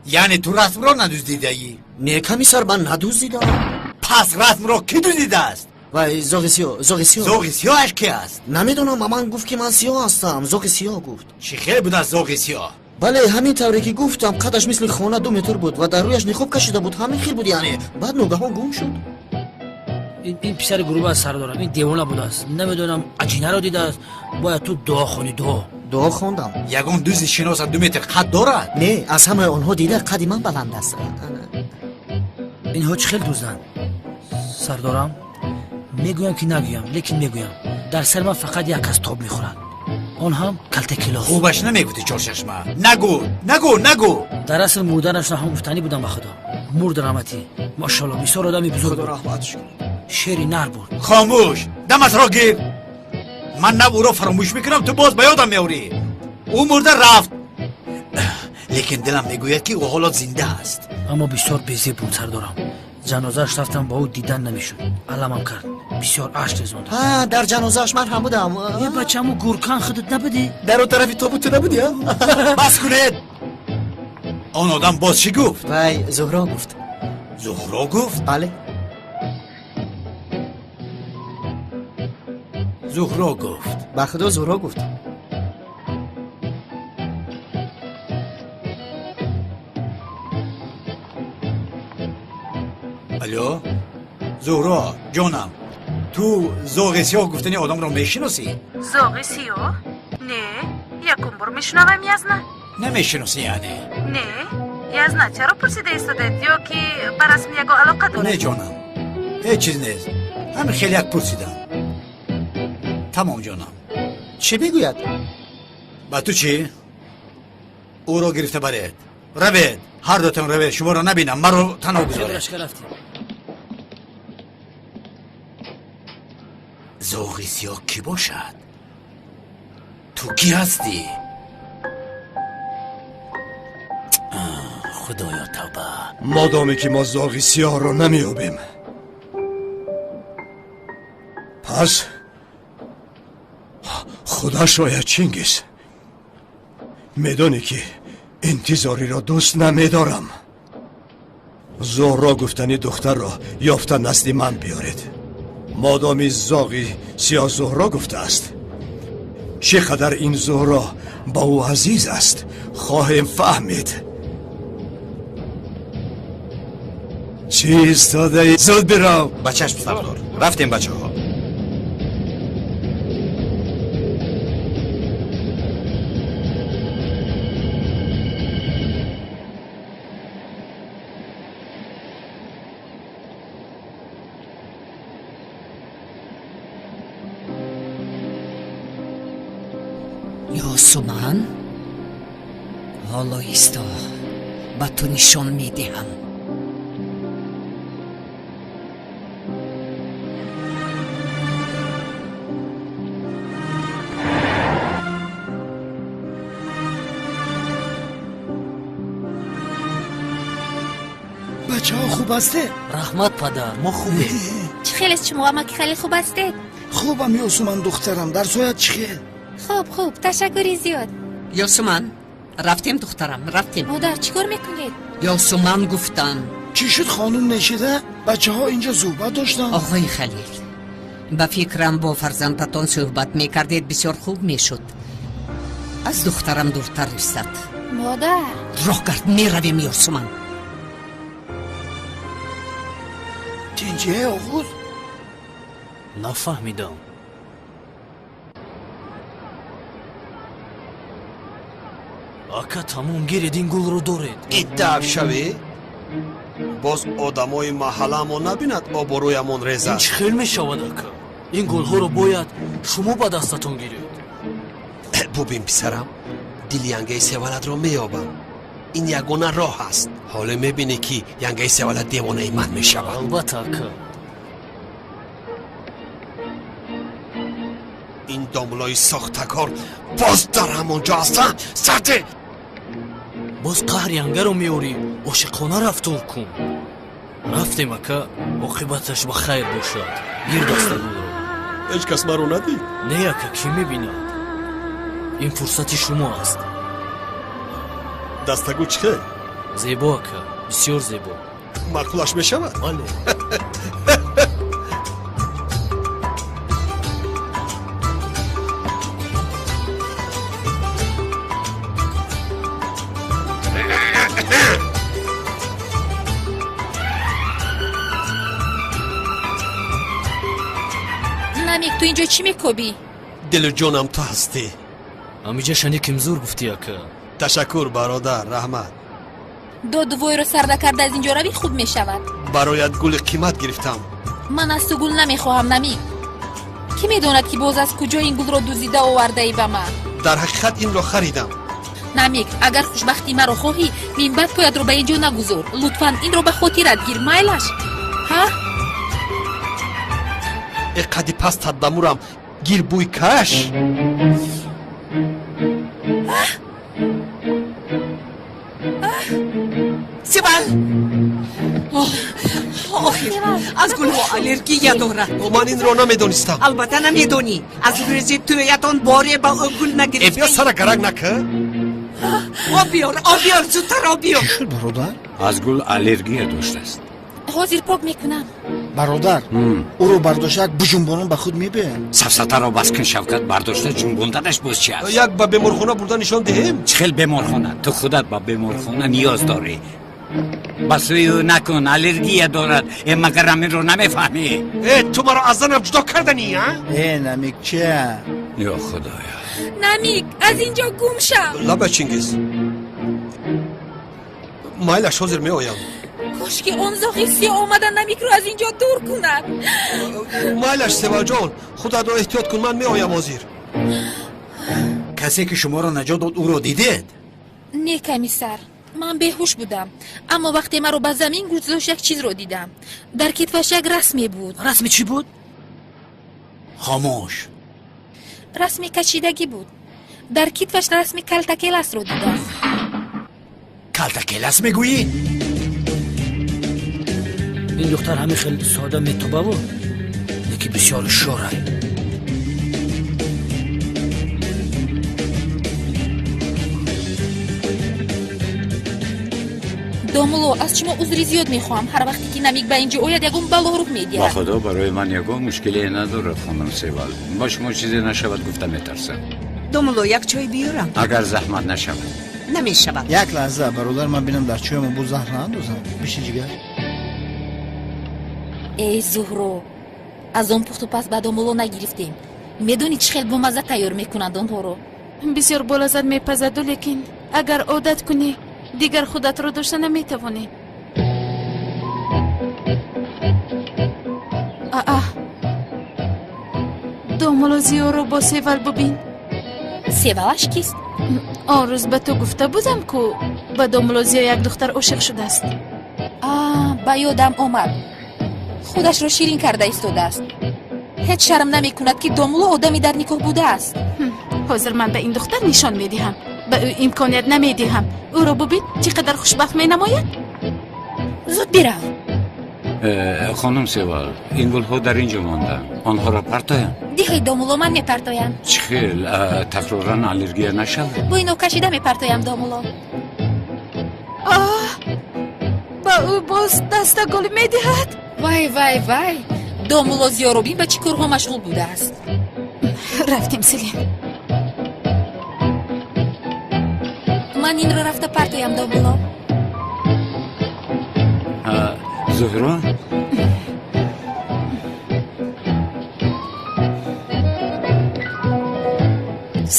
Яъне ту расмро надуздидаӣ? Не, комиссар, ман надуздидам. Пас расмро кӣ дуздидааст? Вай, зоғи сиёҳ, зоғи сиёҳ. Зоғи сиёҳаш ки аст? Намедонам, ба ман гуфт, ки ман сиёҳ ҳастам. Зоғи сиёҳ гуфт. Чӣ хел будааст зоғи сиёҳ? Бале, ҳамин тавре ки гуфтам, қадаш мисли хона 2 метр буд ва дар рӯяш ниқоб кашида буд. Ҳамин хел буд, яъне. Баъд ногаҳон гум шуд. Ин писари гурӯба аст, сардорам. Ин девона будааст. Намедонам, аҷинаро дидааст. Бояд ту дуо хонӣ, дуо. Дуо хондам. Ягон дузди шиноса 2 метр қад дорад? Не, аз ҳамаи онҳо дида қади ман баланд аст. Инҳо чӣ хел дузданд? Сардорам, мегӯям ки нагӯям, лекин мегӯям. Дар сари ман фақат як кас тоб мехӯрад. Он ҳам калтакилос. Хубаш намегуфти, чорчашма. Нагӯ, нагӯ, нагӯ. Дар асл мурданашро ҳам гуфтанӣ будам ба худо. Мурд раҳматӣ. Мошалло, бисёр одами бузург Худо буд. раҳматш кунад. Шери нар буд. Хомӯш, даматро гир. Ман на ӯро фаромӯш мекунам, ту боз ба ёдам меорӣ. Ӯ мурда рафт, лекин дилам мегӯяд, ки ӯ ҳоло зинда аст. Аммо бисёр безеб буд, сардорам. Ҷанозааш рафтам, ба ӯ дидан намешуд. Аламам кард. Бисёр ашк резондам. Ҳа, дар ҷанозааш ман ҳам будам. Е, бачаму гуркан худат набудӣ? Дар он тарафи тобут ту набудӣ, а? Бас кунед. Он одам боз чӣ гуфт? Вай Зуҳро гуфт. Зуҳро гуфт? Бале. Зуҳро гуфт. Ба худо Зуҳро гуфт. Алло, Зуҳро ҷонам, ту зоғи сиёҳ гуфтани одамро мешиносӣ? Зоғи сиёҳ? Не, якум бор мешунавам, язна. Намешиносӣ яъне? Не, язна, чаро пурсида истодед? Ё ки ба расм ягон алоқа доред? Не ҷонам, ҳеҷ чиз нест, ҳамин хеле як пурсидам. Тамом ҷонам. Чӣ мегӯяд? Ба ту чӣ? Ӯро гирифта баред. Равед, ҳар дутон равед, шуморо набинам, маро танҳо гузоред. Рашка, рафтем. Зоғи сиёҳ кӣ бошад? Ту кӣ ҳастӣ? Худоё, тавба. Модоме ки мо зоғи сиёҳро намеёбем, пас худаш ояд. Чингиз, медонӣ, ки интизориро дӯст намедорам. Зуҳро гуфтани духтарро ёфта назди ман биёред. Модоми зоғи сиёҳ Зуҳро гуфтааст, чӣ қадар ин Зуҳро ба ӯ азиз аст, хоҳем фаҳмид. Чӣ истодаӣ? Зуд бирав. Ба чашм, сардор. Рафтем, бачаҳо. Ёсуман, ҳоло исто, ба ту нишон медиҳам. Бачаҳо, хуб ҳастед? Раҳмат, падар, мо хубем. Чӣ хелест шумо, амаки, хеле хуб ҳастед? Хубам, Ёсуман духтарам. Дарсоят чӣ хел? Хуб, хуб, ташаккури зиёд. Ёсуман, рафтем, духтарам, рафтем. Модар, чӣ кор мекунед? Ёсуман, гуфтам. Чӣ шуд хонум нешида? Бачаҳо инҷо суҳбат доштанд. Оғои Халил, ба фикрам бо фарзандатон суҳбат мекардед, бисёр хуб мешуд. Аз духтарам дуртар истад. Модар, роҳ гард, меравем Ёсуман. Тинҷие оғуз? Нафаҳмидам. Ака, тамом, гиред, ин гулро доред. Иддааб шавӣ? Боз одамои маҳалламон набинад, обрӯямон резад. Ин чӣ хел мешавад, ака? Ин гулҳоро бояд шумо ба дастатон гиред. Бубин, писарам, дили янгаи севалатро меёбам. Ин ягона роҳ аст. Ҳоло мебинӣ, ки янгаи севалат девонаи ман мешавад. Албатта, ака. Ин домлои сохтакор боз дар ҳамон ҷо ҳастанд. Сарде, боз қаҳр янгаро меорӣ. Ошиқона рафтор кун. Рафтем, ака, оқибаташ ба хайр бошад. Гир дастагулро. Ҳеҷ кас маро надид? Не, ака, кӣ мебинад? Ин фурсати шумо аст. Дастагул чӣ хел? Зебо, ака, бисёр зебо. Маъқулаш мешавад? Бале. Намик, ту инҷо чӣ мекобӣ? Дилу ҷонам ту ҳастӣ. Ҳамиҷа шани кимзур гуфтӣ, ака. Ташаккур, бародар, раҳмат. Доду войро сарда карда аз инҷо равӣ, хуб мешавад. Бароят гули қимат гирифтам. Ман аз ту гул намехоҳам, Намик. Кӣ медонад, ки боз аз куҷо ин гулро дузида овардаӣ ба ман? Дар ҳақиқат инро харидам. Намик, агар хушбахтии маро хоҳӣ, минбаъд поятро ба инҷо нагузор. Лутфан инро ба хотират гир, майлаш? Ҳа? Э, қади пастат бамурам, гир, бӯй каш. Сивал, охир аз гулҳо аллергия дорад. Ман инро намедонистам. Албатта намедонӣ. Аз рӯзи тӯятон боре ба ӯ гул Э, биё, сара гарак накӣ. Об биёр, об биёр, зудтар об биёр. Чӣ шуд, бародар? Аз гул аллергия доштааст. Ҳозир пок мекунам. Бародар, ӯро бардошта як буҷунбонон ба худ мебиёям. Сафсатаро бас кун, Шавкат. Бардошта ҷунбонданаш боз чи аст? Як ба беморхона бурда нишон диҳем. Чӣ хел беморхона? Ту худат ба беморхона ниёз дорӣ. Ба сӯи ӯ накун, аллергия дорад. Э, магар ҳаминро намефаҳмӣ? Э, ту маро аз занам ҷудо карданӣ, а? Э, Намик, чия? Ё худоё! Намик, аз инҷо гум шав. Лаба, Чингиз, майлаш, ҳозир меоям. Кошки он зоғи сиё омада Намикро аз инҷо дур кунад. Майлаш, Севалҷон, худатро эҳтиёт кун, ман меоям ҳозир. Касе ки шуморо наҷот дод, ӯро дидед? Не, комиссар, ман беҳуш будам, аммо вақте маро ба замин гузошт, як чизро дидам. Дар китфаш як расме буд. Расми чӣ буд? Хомӯш. Расми кашидагӣ буд. Дар китфаш расми калтакеласро дидам. Калтакелас мегӯӣ? Ин духтар ҳамин хел сода метобаву, лекин бисёр ҳушёрай. Домулло, аз шумо узри зиёд мехоҳам. Ҳар вақте ки Намик ба инҷо ояд, ягон бало рух Ба медиҳад. Худо, барои ман ягон мушкиле надорад, хонум Севал. Ба шумо чизе нашавад гуфта метарсам. Домулло, як чой биёрам? Агар заҳмат нашавад. Намешавад. Як лаҳза, бародар, ман бинам, дар чоямо боз заҳр наандозам. Биши, ҷигар. Эй Зуҳро, аз он пухтупаз ба домулло нагирифтем. Медонӣ, чӣ хел бомазза тайёр мекунанд онҳоро? Бисёр болаззат мепазаду, лекин агар одат кунӣ, дигар худатро дошта наметавонӣ. Аа, домулло Зиёро бо Севал бубин. Севалаш кист? Он рӯз ба ту гуфта будам, ку ба домулло Зиё як духтар ошиқ шудааст. А, ба ёдам омад. Худашро ширин карда истодааст. Ҳеҷ шарм намекунад, ки домулло одами дар никоҳ будааст. Ҳозир ман ба ин духтар нишон медиҳам. Ба ӯ имконият намедиҳам. Ӯро бубин, чӣ қадар хушбахт менамояд. Зуд бирав. Хонум Севал, ин гулҳо дар ин ҷо монданд, онҳоро партоям? Диҳед, домулло, ман мепартоям. Чӣ хел, такроран аллергия нашавад? Бо ино кашида мепартоям, домулло. Оҳ, ба Ӯ боз дастагул медиҳад. Вай, вай, вай, домулло Зиёробин ба чӣ корҳо машғул будааст? Рафтем, Селин. Ман инро рафта партоям, домулло. Зуҳро,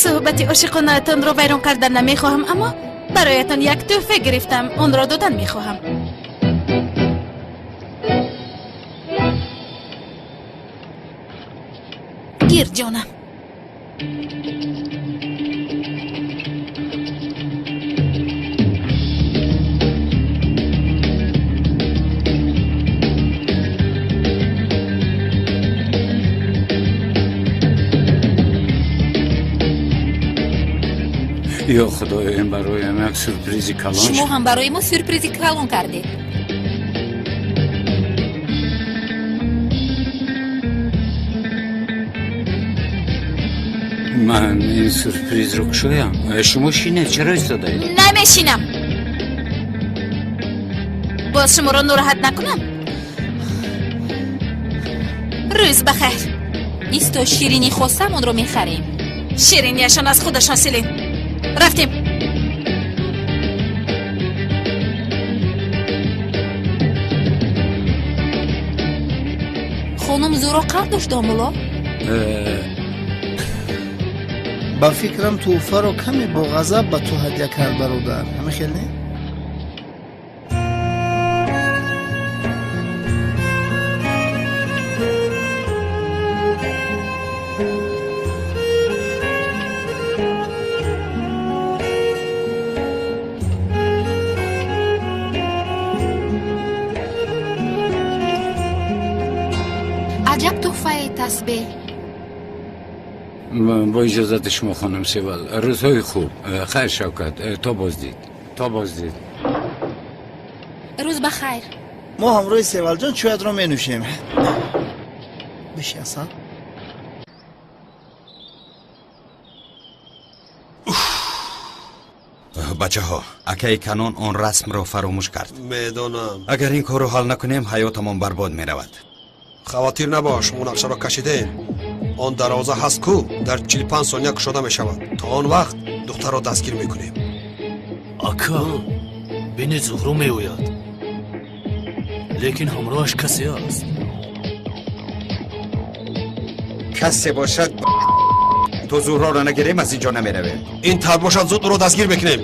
суҳбати ошиқонаатонро вайрон кардан намехоҳам, аммо бароятон як тӯҳфа гирифтам, онро додан мехоҳам. Гир, ҷонам. Ё худоё, ин бароям як сюрпризи калон. Шумо ҳам барои мо сюрпризи калон кардед. Ман ин сюрпризро кушоям. Шумо шинед, чаро истодаед? Намешинам. Боз шуморо нороҳат накунам. Рӯз бахайр. Исто, ширинӣ хостам, онро мехарем. Ширинияшон аз худашон, Селин. Рафтем. Хонум Зуро қанд дошт, домулло? Ба фикрам, тӯҳфаро каме бо ғазаб ба ту ҳадя кард, бародар. Ҳама хел не? Аҷаб тӯҳфае, тасбеҳ. Бо иҷозати шумо, хонум Севал, рӯзҳои хуб. Хайр, Шавкат, то боздид, то боздид. Рӯз ба хайр. Мо ҳамроҳи Севалҷон чоятро менӯшем. Биши, асал. Бачаҳо, акаи Канон он расмро фаромӯш кард. Медонам. Агар ин корро ҳал накунем, ҳаётамон барбод меравад. Хавотир набош, мо нақшаро кашидем. Он дарвоза ҳаст ку, дар 45 сония кушода мешавад. То он вақт духтарро дастгир мекунем. Ака, бинед, Зуҳро меояд, лекин ҳамроҳаш касе аст. Касе бошад, то Зуҳроро нагирем, аз ин ҷо намеравем. Ин тавр бошад, зуд ӯро дастгир мекунем.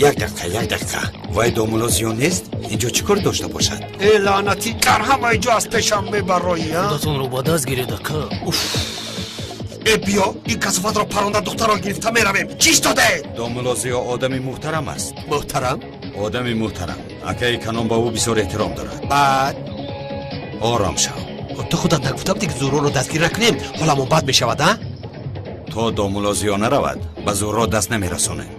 Як дақиқа, як дақиқа, вай домулло Зиён нест? Инҷо чӣ кор дошта бошад? Э, лаънатӣ, дар ҳамаи ҷо аз пешам мебароӣ. Худатонро ба даст гиред, ака. Уф. Э, биё, ин касофатро паронда, духтарро гирифта меравем. Чӣ истодаед? Домулло Зиё одами муҳтарам аст. Муҳтарам? Одами муҳтарам. Акаи Канон ба ӯ бисёр эҳтиром дорад. Баъд? Ором шав. Ту худат нагуфта будӣ, ки Зуҳроро дастгир накунем, ҳоламон бад мешавад, а? То домулло Зиё наравад, ба Зуҳро даст намерасонем.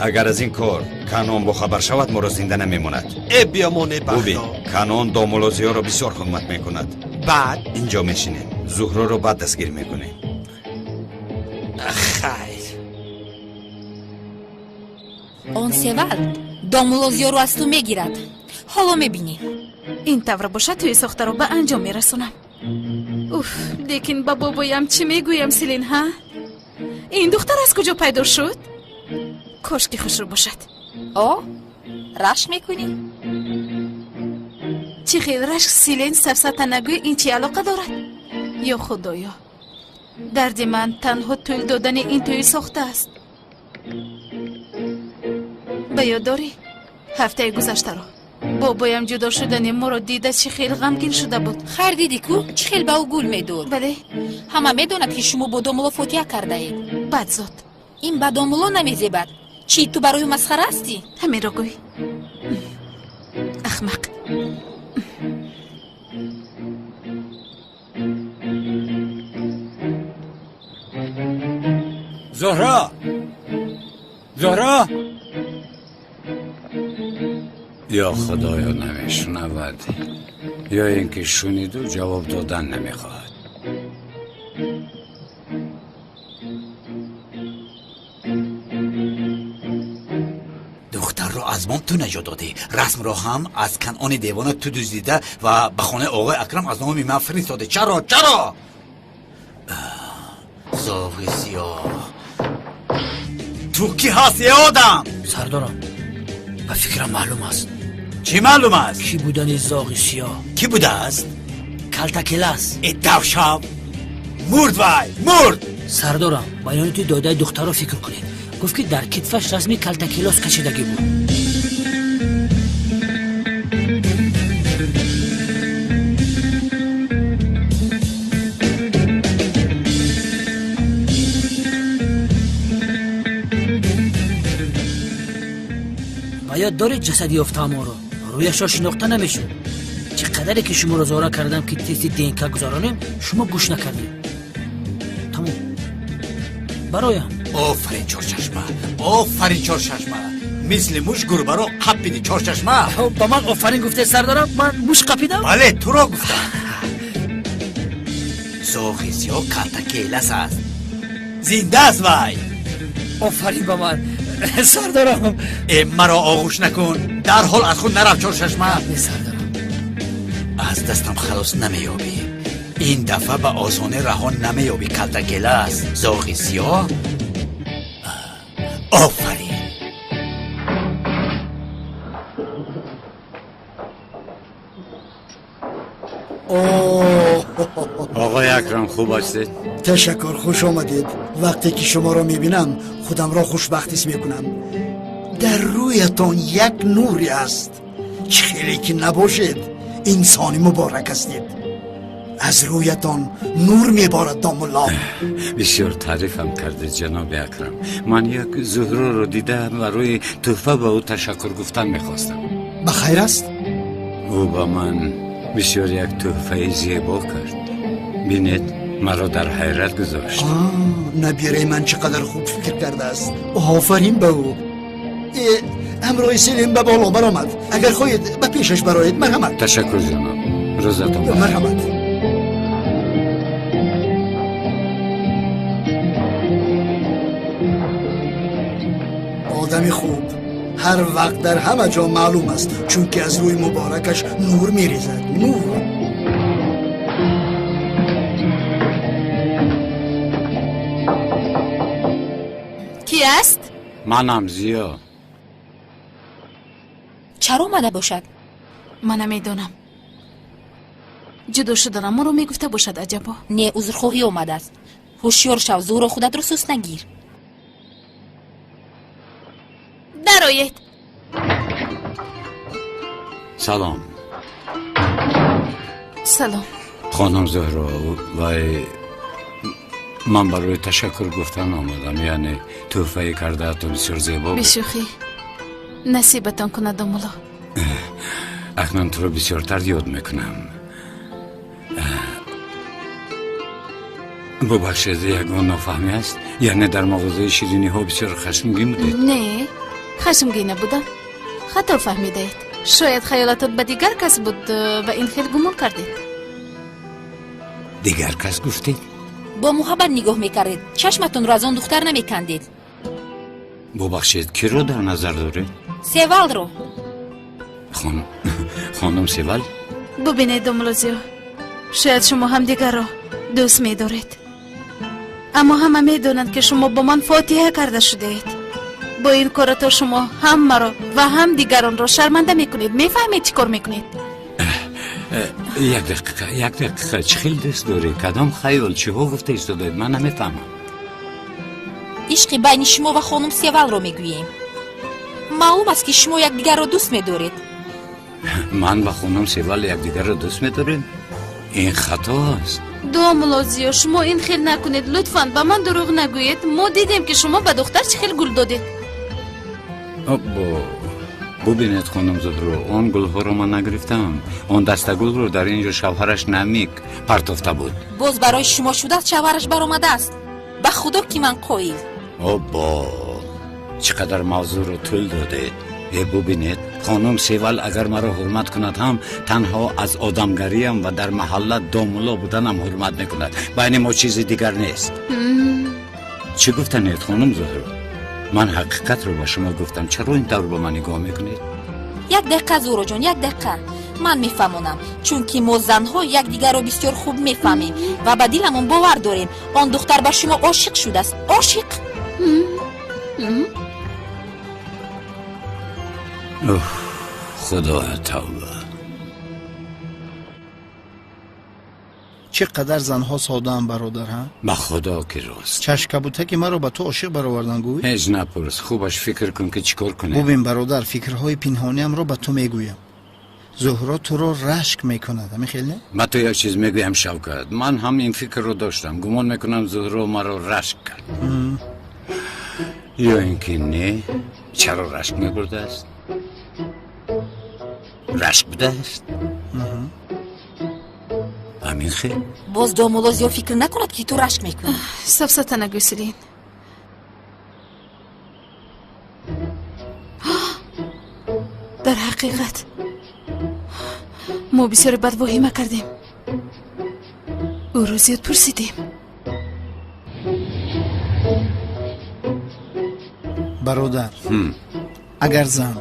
Агар аз ин кор Канон бохабар шавад, моро зинда намемонад. Э, биёмоне бахто. Бубин, Канон домулло Зиёро бисёр ҳурмат мекунад. Баъд? Инҷо мешинем, Зуҳроро баъд дастгир мекунем. Хайр. Он Севал домулло Зиёро аз ту мегирад. Ҳоло мебинӣ. Ин тавр бошад, тӯи сохтаро ба анҷом мерасонам. Уф, лекин ба бобоям чӣ мегӯям, Селин, ҳа? Ин духтар аз куҷо пайдо шуд? Кошки хушрӯ бошад. О, рашк мекунӣ? Чӣ хел рашк, Селин? Сафсата нагӯй, ин чӣ алоқа дорад? Ё худоё, дарди ман танҳо тӯл додани ин тӯи сохта аст. Ба ёд дорӣ ҳафтаи гузаштаро? Бобоям ҷудо шудани моро дида чӣ хел ғамгин шуда буд. Хайр, дидӣ ку, чӣ хел ба ӯ гул медод. Бале. Ҳама медонад, ки шумо бо домулло фотиҳа кардаед. Бадзод. Ин ба домулло намезебад. Чӣ, ту барои ӯ масхара ҳастӣ? Ҳаминро гӯй, ахмақ. Зуҳро, Зуҳро! Ё худоё, намешунавад, ё ин ки шуниду ҷавоб додан намехоҳад. Духтарро аз бом ту наҷот додӣ. Расмро ҳам аз Канъони девона ту дуздида ва ба хонаи оғои Акрам аз номи ман фиристодӣ. Чаро, чаро? Зоғи сиёҳ, ту кӣ ҳастӣ, э одам? Сардорам, ба фикрам маълум аст. Чӣ маълум аст? Кӣ будани зоғи сиёҳ. Кӣ будааст? Калтакелас. Э давшав, мурд вай, мурд. Сардорам, баёноти додаи духтарро фикр кунед. Гуфт, ки дар китфаш расми Калтакелос кашидагӣ буд. Ба ёд доред ҷасади ёфтаамонро? Рӯяшро шинохта намешуд. Чӣ қадаре ки шуморо зора кардам, ки тести ДНК гузаронем, шумо гӯш накардед. Тамом, бароям. Офарин, Чорчашма, офарин, Чорчашма, мисли муш гурбаро қапиди, Чорчашма. Ба ман офарин гуфте, сардорам? Ман муш қапидам? Бале, туро гуфтам. Зоғи сиёҳ Калтакелас аст, зинда аст вай. Офарин ба ман, сардорам. Э, маро оғӯш накун, дарҳол аз худ нарав, Чорчашма. Не, сардорам. Аз дастам халос намеёбӣ. Ин дафъа ба осонӣ раҳо намеёбӣ. Калтакелас, зоғи сиёҳ, офарин. Оғои Акрам, хуб ҳастед? Ташаккур, хуш омадед. Вақте ки шуморо мебинам, худамро хушбахт ҳис мекунам. Дар рӯятон як нуре аст. Чӣ хеле ки набошед, инсони муборак ҳастед. Аз рӯятон нур меборад, домулло. Бисёр таърифам кардед, ҷаноби Акрам. Ман як Зуҳроро дида, барои тӯҳфа ба ӯ ташаккур гуфтан мехостам. Ба хайр аст? Ӯ ба ман бисёр як тӯҳфаи зебо кард. Бинед, маро дар ҳайрат гузошт. Набираи ман чӣ қадар хуб фикр кардааст! Офарин ба ӯ. Ҳамроҳи Селим ба боло баромад. Агар хоҳед, ба пешаш бароед, марҳамат. Ташаккур, ҷаноб, рӯзатон бахайр. Марҳамат. Одами хуб ҳар вақт дар ҳама ҷо маълум аст, чунки аз рӯи муборакаш нур мерезад, нур. Кӣ аст? Манам, Зиё. Чаро омада бошад? Ман намедонам. Ҷудо шуданамонро мегуфта бошад, аҷабо. Не, узрхоҳӣ омадааст. Ҳушёр шав, Зуҳро, худатро суст нагир. Дароед. Салом. Салом. Хонум Зуҳро, вай, ман барои ташаккур гуфтан омадам. Яъне тӯҳфаи кардаатон бисёр зебо буд. Бешӯхӣ, насибатон кунад, домулло. Акнун туро бисёртар ёд мекунам. Бубахшед, ягон нофаҳмӣ аст? Яъне дар мағозаи шириниҳо бисёр хашмгин будед? Не, хашмгин набудам. Хато фаҳмидаед. Шояд хаёлатон ба дигар кас буд ва ин хел гумон кардед. Дигар кас гуфтед? Бо муҳаббат нигоҳ мекардед, чашматонро аз он духтар намекандед. Бубахшед, киро дар назар доред? Севалро. Хонум Севал? Бубинед, домулло Зиё, шояд шумо ҳамдигарро дӯст медоред, аммо ҳама медонанд, ки шумо бо ман фотиҳа карда шудаед. Бо ин корато шумо ҳам маро ва ҳам дигаронро шарманда мекунед. Мефаҳмед, чӣ кор мекунед? Як дақиқа, як дақиқа, чӣ хел дӯст доред? Кадом хаёл, чиҳо гуфта истодаед? Ман намефаҳмам. Ишқи байни шумо ва хонум Севалро мегӯем. Маълум аст, ки шумо якдигарро дӯст медоред. Ман ва хонум Севал якдигарро дӯст медорем? Ин хато аст. Домулло Зиё, шумо ин хел накунед, лутфан ба ман дурӯғ нагӯед. Мо дидем, ки шумо ба духтар чӣ хел гул додед. Аббо, бубинед, хонум Зуҳро, он гулҳоро ман нагирифтам. Он дастагулро дар ин ҷо шавҳараш Намик партофта буд. Боз барои шумо шудааст, шавҳараш баромадааст. Ба худо, ки ман қоил. Оббо, чӣ қадар мавзӯъро тӯл додед! Э, бубинед, хонум Севал агар маро ҳурмат кунад ҳам, танҳо аз одамгариям ва дар маҳалла домулло буданам ҳурмат мекунад. Байни мо чизи дигар нест. Чӣ гуфтанед, хонум Зуҳро? Ман ҳақиқатро ба шумо гуфтам. Чаро ин тавр ба ман нигоҳ мекунед? Як дақиқа, Зуҳроҷон, як дақиқа. Ман мефаҳмонам, чунки мо занҳо якдигарро бисёр хуб мефаҳмем ва ба диламон бовар дорем. Он духтар ба шумо ошиқ шудааст. Ошиқ. Худоя, тавба. Чӣ қадар занҳо содаам, бародар, ҳа? Ба худо ки рост. Чашкабутаки маро ба ту ошиқ баровардан, гӯй? Ҳеҷ напурс, хубаш фикр кун ки чӣ кор кунем. Бубин, бародар, фикрҳои пинҳониамро ба ту мегӯям. Зуҳро туро рашк мекунад, ҳамин хел не? Ба ту як чиз мегӯям, Шавкат. Ман ҳам ин фикрро доштам. Гумон мекунам Зуҳро маро рашк кард. Ё ин ки не? Чаро рашк мебурдааст? Рашк будааст? Ҳамин хел? Боз домулло зиёд фикр накунад, ки ту рашк мекунӣ. Сафсата нагӯй, Селин. Дар ҳақиқат мо бисёре бад воҳима кардем. Ӯро зиёд пурсидем. Бародар, агар зан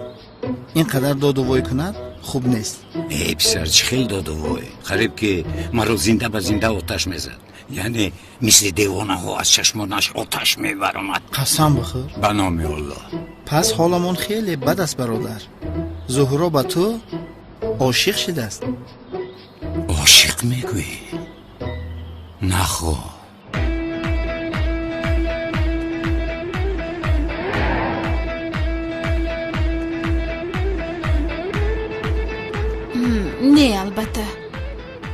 ин қадар доду вой кунад, хуб нест. Э, писар, чӣ хел доду вой? Қариб ки маро зинда ба зинда оташ мезад. Яъне мисли девонаҳо аз чашмонаш оташ мебаромад. Қасам бихӯр. Ба номи Аллоҳ. Пас ҳоламон хеле бад аст, бародар. Зуҳро ба ту ошиқ шидааст. Ошиқ мегӯӣ? Нахо. Не, албатта,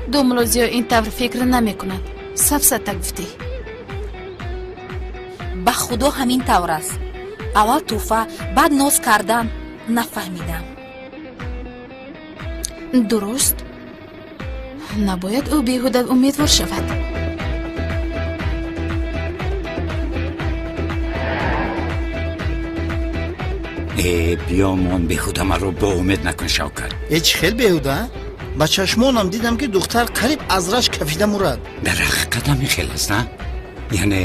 домулло Зиё ин тавр фикр намекунад. Сафсата гуфтӣ. Ба худо, ҳамин тавр аст. Аввал тӯҳфа, баъд ноз кардан. Нафаҳмидам. Дуруст, набояд ӯ беҳуда умедвор шавад. Э, биёмон, беҳуда маро боумед накун, Шавкат. Э, чӣ хел беҳуда? Ба чашмонам дидам, ки духтар қариб аз рашк кафида мурад. Дар ҳақиқат ҳамин хел аст, а? Яъне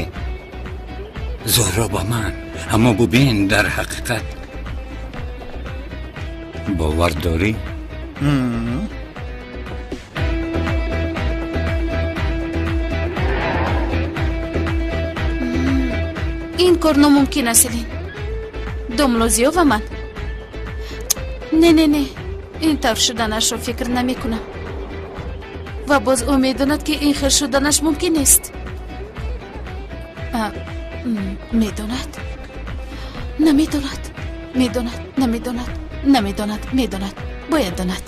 Зуҳро ба ман. Аммо бубин, дар ҳақиқат бовар дорӣ? Ин кор номумкин аст, Селин. Домулло Зиё ва ман? Не, не, не, ин тавр шуданашро фикр намекунам. Ва боз ӯ медонад, ки ин хел шуданаш мумкин нест. Медонад, намедонад, медонад, намедонад, намедонад, медонад, бояд донад.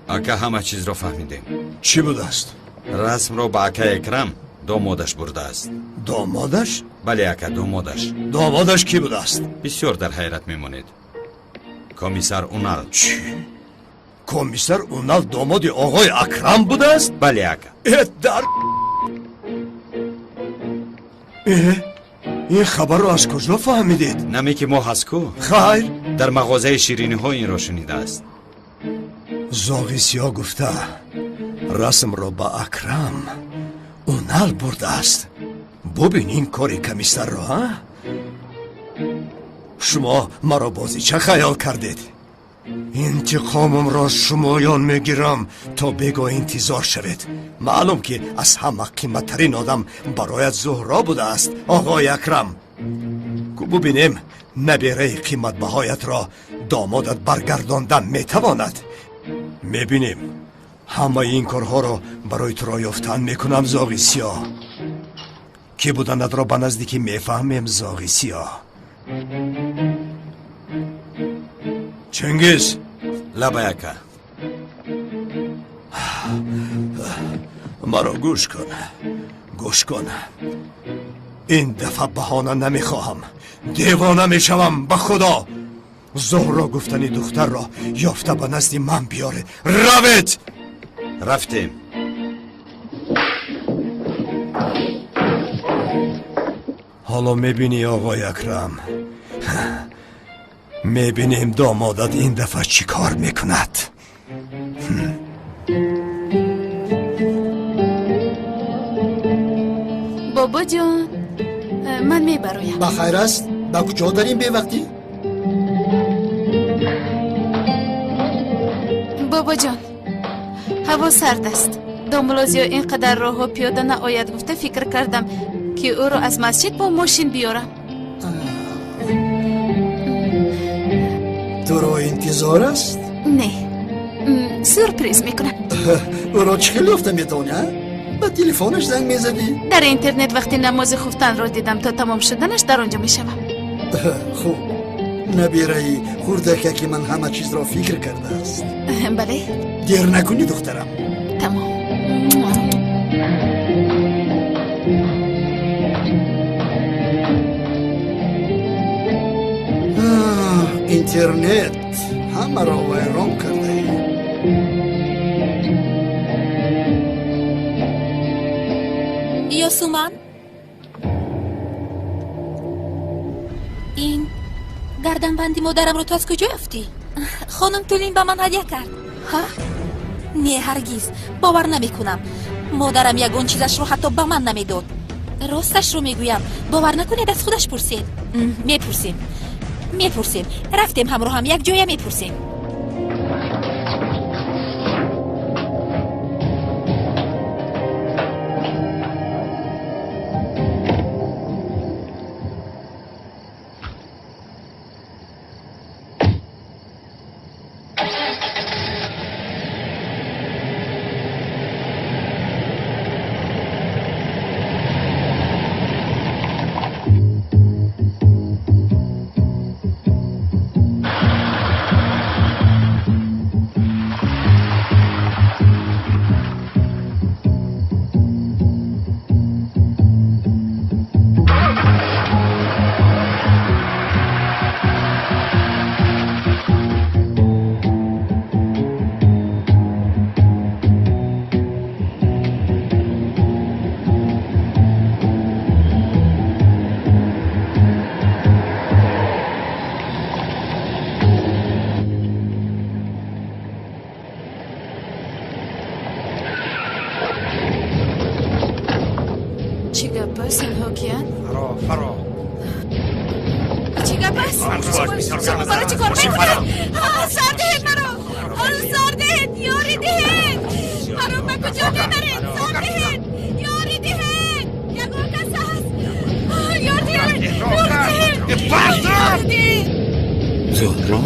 Ака, ҳама чизро фаҳмидем. Чӣ будааст? Расмро ба акай Экрам домодаш бурдааст. Домодаш? Бале, ака, домодаш. Домодаш кӣ будааст? Бисёр дар ҳайрат мемонед. Комиссар Унал. Чӣ? Комиссар Унал домоди оғои Акрам будааст? Бале, ака. Э, дар э, ин хабарро аз куҷо фаҳмидед? Наме ки мо ҳаст ку. Хайр. Дар мағозаи шириниҳо инро шунидааст. Зоғи сиёҳ гуфта, расмро ба Акрам Унал бурдааст. Бубин ин кори комиссарро, а? Шумо маро бозича хаёл кардед. Интиқомамро шумоён мегирам, то бего интизор шавед. Маълум ки аз ҳама қиматтарин одам бароят Зуҳро будааст, оғои Акрам. Ку бубинем, набераи қиматбаҳоятро домодат баргардонда метавонад. Мебинем. Ҳамаи ин корҳоро барои туро ёфтан мекунам, зоғи сиёҳ. Кӣ буданатро ба наздикӣ мефаҳмем, зоғи сиёҳ. Чингиз. Лабай, ака. Маро гӯш кун, гӯш кун. Ин дафъа баҳона намехоҳам. Девона мешавам, ба худо. Зуҳро гуфтани духтарро ёфта ба назди ман биёред. Равед. Рафтем. Ҳоло мебинӣ оғои Акрам, мебинем домодат ин дафъа чӣ кор мекунад. Бобоҷон, ман мебароям. Ба хайр аст? Ба куҷо дар ин бевақтӣ? Бобоҷон, ҳаво сард аст. Домулло Зиё ин қадар роҳҳо пиёда наояд гуфта фикр кардам, ки ӯро аз масҷид бо мошин биёрам. Туро интизор аст? Не, сюрприз мекунам. Ӯро чӣ хел ёфта метавонӣ, а? Ба телефонаш занг мезадӣ? Дар интернет вақти намози хуфтанро дидам, то тамом шуданаш дар он ҷо мешавам. Хуб, набираи хурдакаки ман ҳама чизро фикр кардааст. Бале. Дер накунӣ, духтарам. Тамом. Интернет ҳамаро вайрон кардаи. Ёсуман, ин гарданбанди модарамро ту аз куҷо ёфтӣ? Хонум Тулин ба ман ҳадя кард. Ҳа? Не, ҳаргиз бовар намекунам. Модарам ягон чизашро ҳатто ба ман намедод. Росташро мегӯям, бовар накунед, аз худаш пурсед. Мепурсем, мепурсем. Рафтем ҳамроҳам як ҷоя мепурсем. Чӣ гап аст? Инҳо киянд? Фаро, фаро. Чӣ гап аст? Шумо маро чӣ кор мекунед? Сар диҳед маро! Сар диҳед! Ёрӣ диҳед! Маро ба куҷо мебаред? Сар диҳед! Ёрӣ диҳед! Ягон кас ҳаст? Ёр диҳед! Ёр диҳед! Ёр диҳед! Зуҳро.